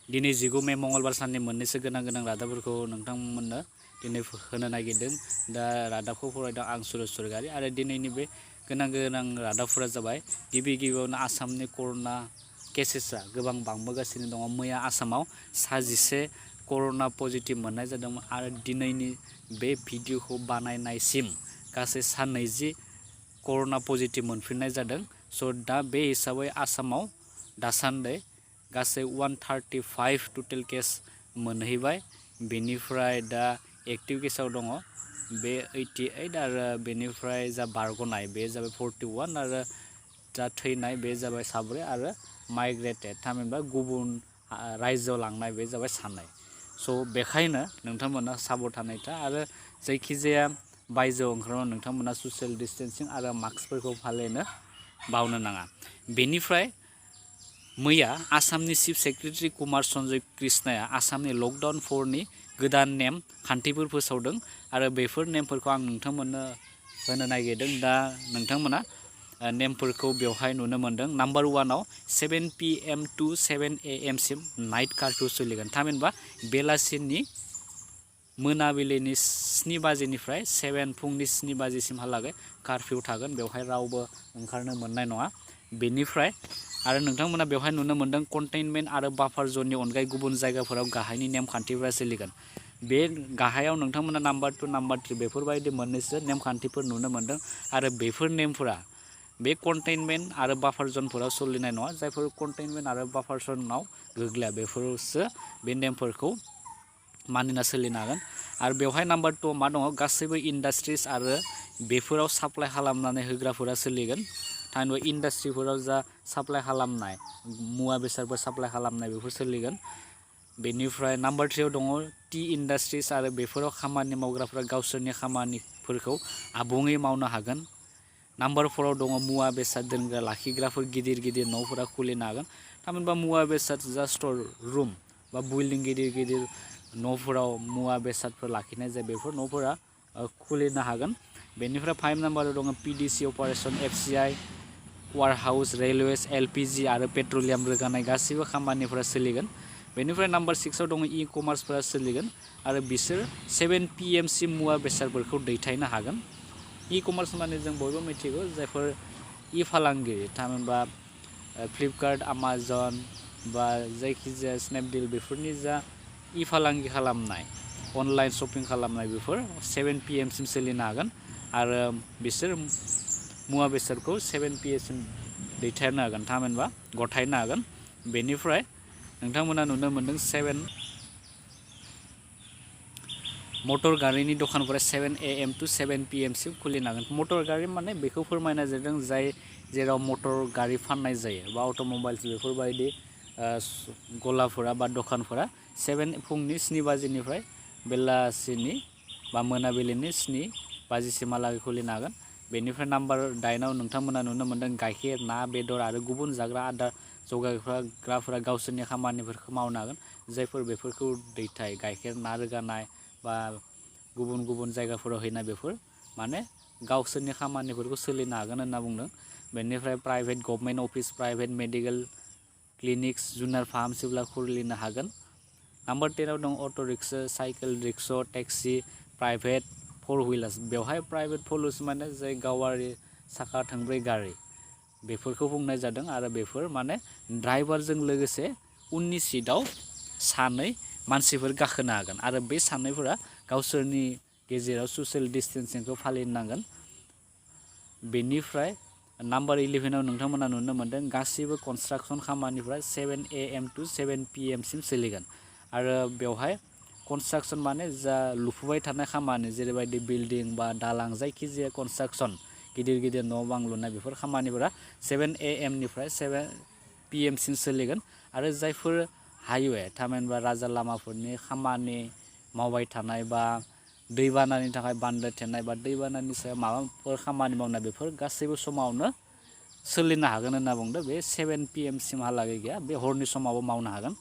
दिनै 19 मे मंगलबार साननि मोननैसो गोनां रादाबफोरखौ नोंथांमोननो दिनै होनो नागिरदों। दा रादाबखौ फरायदों आं सुरज सरगारि आरो दिनैनि बे गोनां रादाबफोरा जाबाय गिबियावनो आसामनि कर'ना केसेसआ गोबां बांबोगासिनो दङ। मैया आसामाव 11 कर'ना पजिटिभ मोननाय जादोंमोन आरो दिनैनि बे भिडिअखौ बानायनायसिम गासै 20 कर'ना पजिटिभ मोनफिननाय जादों। स' दा बे हिसाबै आसामाव दासान्दि गासै 135 टटेल केस मोनहैबाय। बेनिफ्राय दा एक्टिभ केसाव दङ बे 88 आरो बेनिफ्राय जा बारग'नाय बे जाबाय 41 आरो जा थैनाय बे जाबाय 4 आरो माइग्रेटेड थामहिनबा गुबुन रायजोआव लांनाय बे जाबाय 2। स' बेखायनो नोंथांमोना साबधानै था आरो जायखिजाया बायजोआव ओंखारबा नोंथांमोना ससियेल डिस्टेन्सिं आरो मास्कफोरखौ फालिनो बावनो नाङा। बेनिफ्राय मैया आसामनि चिफ सेक्रेटारि कुमार सन्जय कृष्णाया आसामनि लकडाउन 4नि गोदान नेम खान्थिफोर फोसावदों आरो बेफोर नेमफोरखौ आं नोंथांमोननो होनो नागिरदों। दा नोंथांमोना नेमफोरखौ बेवहाय नुनो मोनदों। नाम्बार 1आव 7 PM टु 7 AM सिम नाइट कार्फ्यु सोलिगोन। थामहिनबा बेलासिनि मोनाबिलिनि 7 बाजिनिफ्राय फुंनि 7 बाजिसिमहालागै कार्फ्यु थागोन। बेवहाय रावबो ओंखारनो मोननाय नङा। बेनिफ्राय आरो नोंथांमोना बेवहाय नुनो मोनदों कन्टेनमेन्ट आरो बाफार जननि अनगायै गुबुन जायगाफोराव गाहायनि नेमखान्थिफोरा सोलिगोन। बे गाहायाव नोंथांमोना नाम्बार 2 नाम्बार 3 बेफोरबायदि मोननैसो नेमखान्थिफोर नुनो मोनदों आरो बेफोर नेमफोरा बे कन्टेनमेन्ट आरो बाफार जनफोराव सोलिनाय नङा। जायफोर कन्टेनमेन्ट आरो बाफार जनाव गोग्लैया बेफोरसो बे नेमफोरखौ मानिना सोलिनो हागोन। आरो बेवहाय नाम्बार 2 मा दङ गासैबो इन्डास्ट्रिज आरो बेफोराव साप्लाइ खालामनानै होग्राफोरा सोलिगोन। थामहिनबा इन्डास्ट्रिफोराव जा साप्लाइ खालामनाय मुवा बेसादफोर साप्लाइ खालामनाय बेफोर सोलिगोन। बेनिफ्राय नाम्बार 3आव दङ टि इन्डास्ट्रिज आरो बेफोराव खामानि मावग्राफोरा गावसोरनि खामानिफोरखौ आबुङै मावनो हागोन। नाम्बार 4आव दङ मुवा बेसाद दोनग्रा लाखिग्राफोर गिदिर न'फोरा खुलिनो हागोन। थामहिनबा मुवा बेसाद जा स्टर रुम बा बिल्डिं गिदिर न'फोराव मुवा बेसादफोर लाखिनाय जायो बेफोर न'फोरा खुलिनो हागोन। बेनिफ्राय 5 नाम्बाराव दङ PDC operation FCI warehouse railways LPG आरो पेट्रलियाम रोगानाय गासैबो खामानिफोरा सोलिगोन। बेनिफ्राय नाम्बार 6आव दङ इ-कमार्सफोरा सोलिगोन आरो बिसोर 7 PM सिम मुवा बेसादफोरखौ दैथायनो हागोन। इ-कमार्स माने जों बयबो मिथिगौ जायफोर फालांगिरि थामहिनबा फ्लिपकार्ट आमाजन बा जायखिजाया स्नेपडिल बेफोरनि जा फालांगि खालामनाय अनलाइन शपिं खालामनाय बेफोर 7 PM सिम सोलिनो हागोन आरो बिसोर मुवा बेसादखौ 7 PM सिम दैथायनो हागोन थामहिनबा गथायनो हागोन। बेनिफ्राय नोंथांमोना नुनो मोनदों 7 मटर गारिनि दखानफोरा 7 AM टु 7 PM सिम खुलिनो हागोन। मटर गारि माने बेखौ फोरमायनाय जादों जेराव मटर गारि फाननाय जायो बा अट'मबाइल्स बेफोरबायदि गलाफोरा बा दखानफोरा फुंनि 7 बाजिनिफ्राय बेलासिनि बा मोनाबिलिनि 7 बाजिसिमहालागै खुलिनो हागोन। बेनिफ्राय नाम्बार 9आव नोंथांमोना नुनो मोनदों गाइखेर ना बेदर आरो गुबुन जाग्रा आदार जगायग्राफोरा गावसोरनि खामानिफोरखौ मावनो हागोन। जायफोर बेफोरखौ गाइखेर ना रोगानाय बा गुबुन जायगाफोराव हैनाय बेफोर माने गावसोरनि खामानिफोरखौ सोलिनो हागोन होनना बुंदों। बेनिफ्राय private government office private medical clinics जुनार फाहामसालिफोरा खुलिनो हागोन। नाम्बार 10आव दं auto' rickshaw cycle rickshaw taxi private 4 wheelers. बेवहाय प्राइभेट 4 हुइलार्स माने जाय गावारि साखा थोंब्रै गारि बेफोरखौ बुंनाय जादों आरो बेफोर माने ड्राइभारजों लोगोसे उननि सिटआव 2 मानसिफोर गाखोनो हागोन आरो बे 2फोरा गावसोरनि गेजेराव ससियेल डिस्टेन्सिंखौ फालिनांगोन। बेनिफ्राय नाम्बार 11आव नोंथांमोना नुनो मोनदों गासैबो कनस्ट्राक्सन खामानिफ्रा 7 AM टु 7 PM सिम सोलिगोन आरो बेवहाय कनस्ट्राक्सन माने जा लुफुबाय थानाय खामानि जेरैबायदि बिल्डिं बा दालां जायखिजाया कनस्ट्राक्सन गिदिर न' बां लुनाय बेफोर खामानिफोरा 7 AM निफ्राय 7 PM सिम सोलिगोन आरो जायफोर हाइवे थामहिनबा राजा लामाफोरनि खामानि मावबाय थानाय बा दैबानानि थाखाय बान्दो थेनाय बा दैबानानि सायाव माबाफोर खामानि मावनाय बेफोर गासैबो समावनो सोलिनो हागोन होनना बुंदों। बे 7 PM सिमहालागै गैया बे हरनि समावबो मावनो हागोन।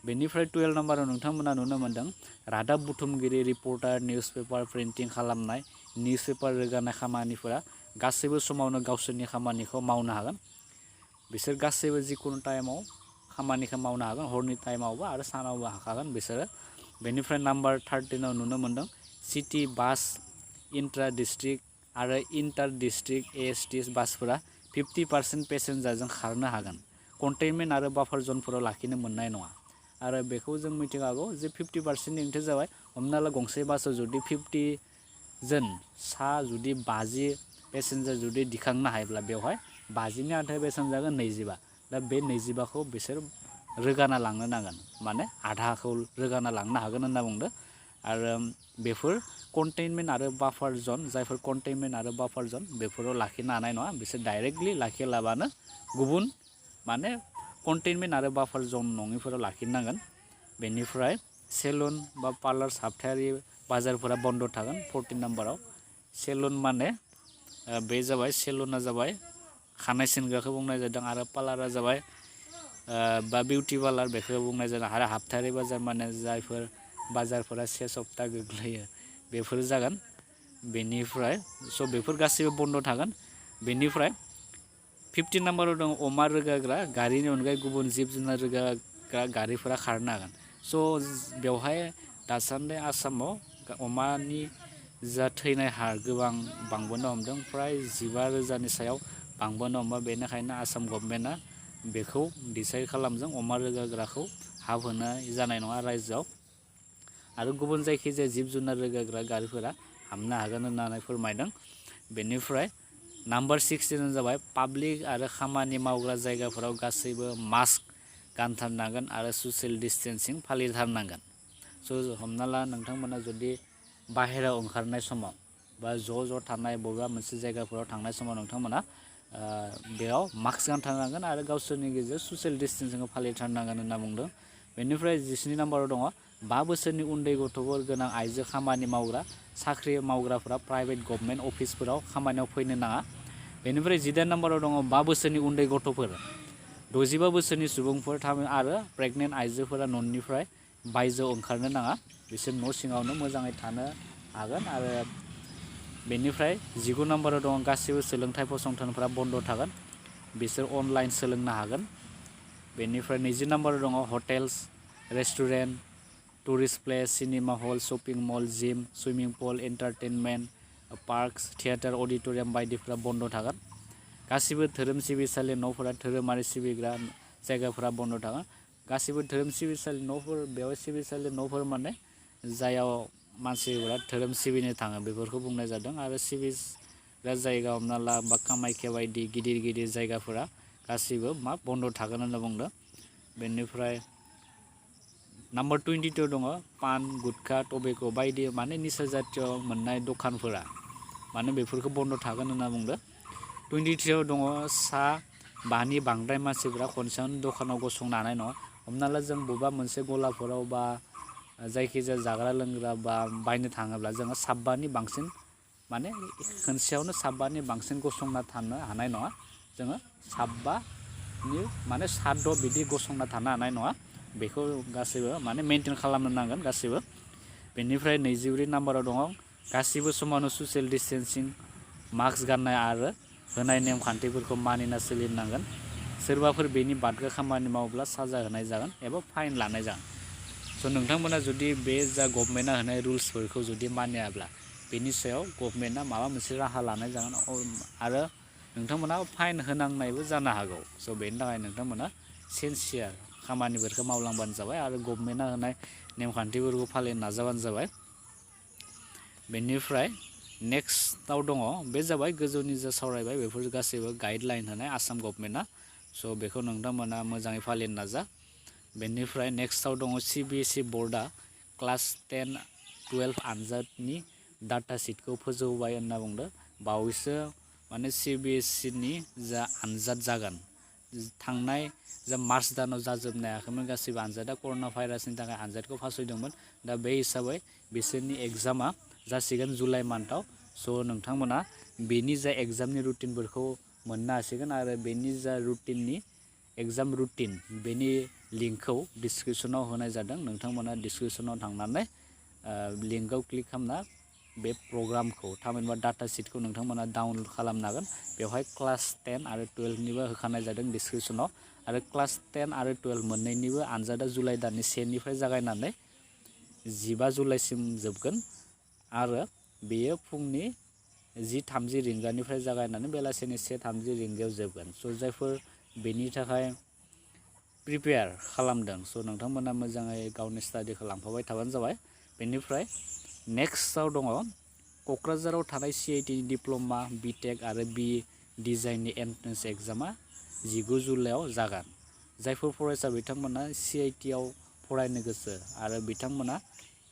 बेनिफ्राय 12 नाम्बाराव नोंथांमोना नुनो मोनदों रादाब बुथुमगिरि रिपर्टार निउस पेपार प्रिन्टिं खालामनाय निउस पेपार रोगानाय खामानिफोरा गासैबो समावनो गावसोरनि खामानिखौ मावनो हागोन। बिसोर गासैबो जिखुनु टाइमाव खामानिखौ मावनो हागोन हरनि टाइमावबो आरो सानावबो हाखागोन बिसोरो बेनिफ्राय नाम्बार 13आव नुनो मोनदों सिटि बास इन्ट्रा डिस्ट्रिक्ट आरो इन्टार डिस्ट्रिक्ट AST बासफोरा 50% पेसेन्जारजों खारनो हागोन कन्टेनमेन्ट आरो बाफार जनफोराव लाखिनो मोननाय नङा आरो बेखौ जों मिथिखागौ जे 50%नि ओंथिया जाबाय हमना ला गंसे बासाव जुदि 50 जन सा जुदि 50 पेसेन्जार जुदि दिखांनो हायोब्ला बेवहाय 50नि आन्थाइ बेसेबां जागोन 25 दा बे 25खौ बिसोर रोगाना लांनो नांगोन माने आधाखौ रोगाना लांनो हागोन होनना बुंदों आरो बेफोर कन्टेनमेन्ट आरो बाफार जन जायफोर कन्टेनमेन्ट आरो बाफार जन बेफोराव लाखिनो हानाय नङा बिसोर डाइरेक्टलि लाखियालाबानो गुबुन माने कन्टेनमेन्ट आरो बाफार जन नङिफोराव लाखिनांगोन बेनिफ्राय सेलुन बा पार्लार हाबथायारि बाजारफोरा बन्द थागोन 14 नाम्बाराव सेलुन माने बे जाबाय सेलुना जाबाय खानाय सिनग्राखौ बुंनाय जादों आरो पार्लारा जाबाय बा बिउटि पार्लार बेखौ बुंनाय जादों आरो हाबथायारि बाजार माने जायफोर बाजारफोरा 6 सप्ता गोग्लैयो बेफोर जागोन बेनिफ्राय स' बेफोर गासैबो बन्द थागोन बेनिफ्राय 15 नाम्बाराव दं अमा रोगाग्रा गारिनि अनगायै गुबुन जिब जुनार रोगाग्रा गारिफोरा खारनो हागोन स' बेवहाय दासान्दि आसामाव अमानि जा थैनाय हार गोबां बांबोनो हमदों फ्राय 15,000नि सायाव बांबोनो हमबाय बेनिखायनो आसाम गभर्नमेन्टआ बेखौ डिसाइड खालामदों अमा रोगाग्राखौ हाब होनाय जानाय नङा रायजोआव आरो गुबुन जायखिजाया जिब जुनार रोगाग्रा गारिफोरा हाबनो हागोन होननानै फोरमायदों बेनिफ्राय नाम्बार 16 जाबाय पाब्लिक आरो खामानि मावग्रा जायगाफोराव गासैबो मास्क गानथारनांगोन आरो ससियेल डिस्टेन्सिं फालिथारनांगोन स' हमना ला नोंथांमोना जुदि बाहेरायाव ओंखारनाय समाव बा ज' थानाय बबेबा मोनसे जायगाफोराव थांनाय समाव नोंथांमोना बेयाव मास्क गानथारनांगोन आरो गावसोरनि गेजेराव ससियेल डिस्टेन्सिंखौ फालिथारनांगोन होनना बुंदों बेनिफ्राय 19 नाम्बाराव दङ 5 बोसोरनि उन्दै गथ'फोर गोनां आइजो खामानि मावग्रा साख्रि मावग्राफोरा प्राइभेट गभर्नमेन्ट अफिसफोराव खामानियाव फैनो नाङा बेनिफ्राय 18 नाम्बाराव दङ 5 बोसोरनि उन्दै गथ'फोर 65 बोसोरनि सुबुंफोर आरो प्रेगनेन्ट आइजोफोरा न'निफ्राय बायजोआव ओंखारनो नाङा बिसोर न' सिङावनो मोजाङै थानो हागोन आरो बेनिफ्राय 19 नाम्बाराव दङ गासैबो सोलोंथाइ फसंथानफोरा बन्द थागोन बिसोर अनलाइन सोलोंनो हागोन बेनिफ्राय 20 नाम्बाराव दङ hotels restaurant tourist place cinema hall shopping mall gym swimming pool entertainment parks theatre auditorium बायदिफोरा बन्द थागोन गासिबो धोरोम सिबिसालि न'फोरा धोरोमारि सिबिग्रा जायगाफोरा बन्द थागोन गासिबो धोरोम सिबिसालि न'फोर बेयाव सिबिसालि न'फोर माने जायाव मानसिफोरा धोरोम सिबिनो थाङो बेफोरखौ बुंनाय जादों आरो सिबिग्रा जायगा हमना ला बा कामाख्या बायदि गिदिर गिदिर जायगाफोरा गासिबो बन्द थागोन होनना बुंदों बेनिफ्राय नाम्बार 22 दङ पान गुटखा टबेक' बायदि माने निसा जातीय मोननाय दखानफोरा माने बेफोरखौ बन्द थागोन होनना बुंदों 23 दङ सा 5नि बांद्राय मानसिफोरा खनसेयावनो दखानाव गसंनो हानाय नङा हमना ला जों बबेबा मोनसे गलाफोराव बा जायखिजाया जाग्रा लोंग्रा बा बायनो थाङोब्ला जोङो 5नि बांसिन माने खनसेयावनो 5नि बांसिन गसंना थानो हानाय नङा जोङो 5नि माने 7 बिदि गसंना थानो हानाय नङा बेखौ गासैबो माने मेनटेन खालामनो नांगोन गासैबो बेनिफ्राय 24 नाम्बाराव दङ गासिबो समावनो ससियेल डिस्टेन्सिं मास्क गाननाय आरो होनाय नेमखान्थिफोरखौ मानिना सोलिनांगोन सोरबाफोर बेनि बादगा खामानि मावोब्ला साजा होनाय जागोन एबा फाइन लानाय जागोन स' नोंथांमोना जुदि बे जा गभर्नमेन्टआ होनाय रुल्सफोरखौ जुदि मानियाब्ला बेनि सायाव गभर्नमेन्टआ माबा मोनसे राहा लानाय जागोन आरो नोंथांमोना फाइन होनांनायबो जानो हागौ स' बेनि थाखाय नोंथांमोना सिनसियार खामानिफोरखौ मावलांबानो जाबाय आरो गभर्नमेन्टआ होनाय नेमखान्थिफोरखौ फालिनो नाजाबानो जाबाय बेनिफ्राय नेक्स्टआव दङ बे जाबाय गोजौनि जा सावरायबाय बेफोर गासैबो गाइडलाइन होनाय आसाम गभर्नमेन्टआ स' बेखौ नोंथांमोना मोजाङै फालिनो नाजा बेनिफ्राय नेक्स्टआव दङ CBSE बर्डआ क्लास 10 12 आनजादनि डाटा सिटखौ फोजौबाय होनना बुंदों बावैसो माने CBSEनि जा आनजाद जागोन थांनाय जा मार्च दानाव जाजोबनो हायाखैमोन गासैबो आनजादा कर'ना भाइरासनि थाखाय आनजादखौ फासयदोंमोन दा बे हिसाबै बिसोरनि एग्जामा जासिगोन जुलाइ मान्थआव स' नोंथांमोना बेनि जा एग्जामनि रुटिनफोरखौ मोननो हासिगोन आरो बेनि जा रुटिननि एग्जाम रुटिन बेनि लिंकखौ डिसक्रिपसनाव होनाय जादों नोंथांमोना डिसक्रिपसनाव थांनानै लिंकआव क्लिक खालामना बे प्रग्रामखौ थामहिनबा डाटा सिटखौ नोंथांमोना डाउनलड खालामनो हागोन बेवहाय क्लास 10 आरो 12निबो होखानाय जादों डिसक्रिपसनाव आरो क्लास 10 आरो 12 मोननैनिबो आनजादा जुलाइ दाननि 1निफ्राय जागायनानै 15 जुलाइसिम जोबगोन आरो बेयो फुंनि 10:30 रिंगानिफ्राय जागायनानै बेलासिनि 1:30 रिंगायाव जोबगोन। स' जायफोर बेनि थाखाय प्रिपेयार खालामदों स' नोंथांमोना मोजाङै गावनि स्टाडिखौ लांफाबाय थाबानो जाबाय। बेनिफ्राय नेक्स्टआव दङ क'क्राझाराव थानाय CIT डिप्ल'मा बिटेक आरो बि डिजाइननि एन्ट्रेन्स एग्जामा 19 जुलाइआव जागोन। जायफोर फरायसा बिथांमोना CIT आव फरायनो गोसो आरो बिथांमोना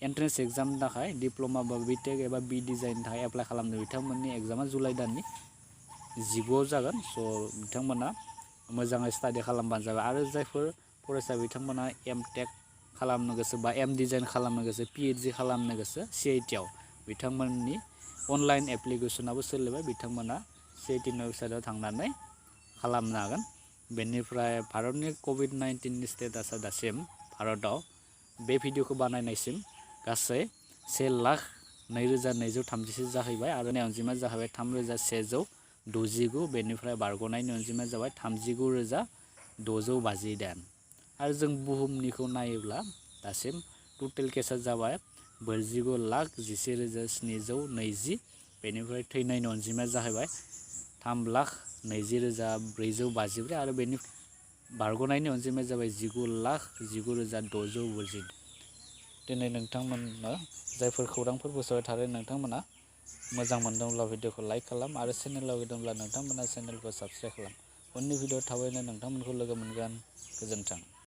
एन्ट्रेन्स एग्जामनि थाखाय डिप्ल'मा बा बिटेक एबा बि डिजाइननि थाखाय एप्लाइ खालामनो बिथांमोननि एग्जामा जुलाइ दाननि 19आव जागोन। स' बिथांमोना मोजाङै स्टाडि खालामबानो जाबाय। आरो जायफोर फरायसा बिथांमोना एमटेक खालामनो गोसो बा एम डिजाइन खालामनो गोसो PhD खालामनो गोसो CIT आव बिथांमोननि अनलाइन एप्लिकेसनाबो सोलिबाय। बिथांमोना CIT नि वेबसाइटआव थांनानै खालामनो हागोन। बेनिफ्राय भारतनि COVID-19नि स्टेटासा दासिम भारतआव बे भिडिअखौ बानायनायसिम गासै 1,02,236 जाहैबाय आरो अनजिमाया जाहैबाय 3,169। बेनिफ्राय बारग'नायनि अनजिमाया जाबाय 39,658 आरो जों बुहुमनिखौ नायोब्ला दासिम टटेल केसा जाबाय 49,11,720। बेनिफ्राय थैनायनि अनजिमाया जाहैबाय 3,20,453 आरो बेनि बारग'नायनि अनजिमाया जाबाय 19,19,642। दिनै नोंथांमोननो जायफोर खौरांफोर फोसावबाय थादों नोंथांमोना मोजां मोनदोंब्ला भिडिअखौ लाइक खालाम आरो चेनेलाव फैदोंब्ला नोंथांमोना चेनेलखौ साबस्क्राइब खालाम। उननि भिडिअ थाबैनो नोंथांमोनखौ लोगो मोनगोन। गोजोन्थों।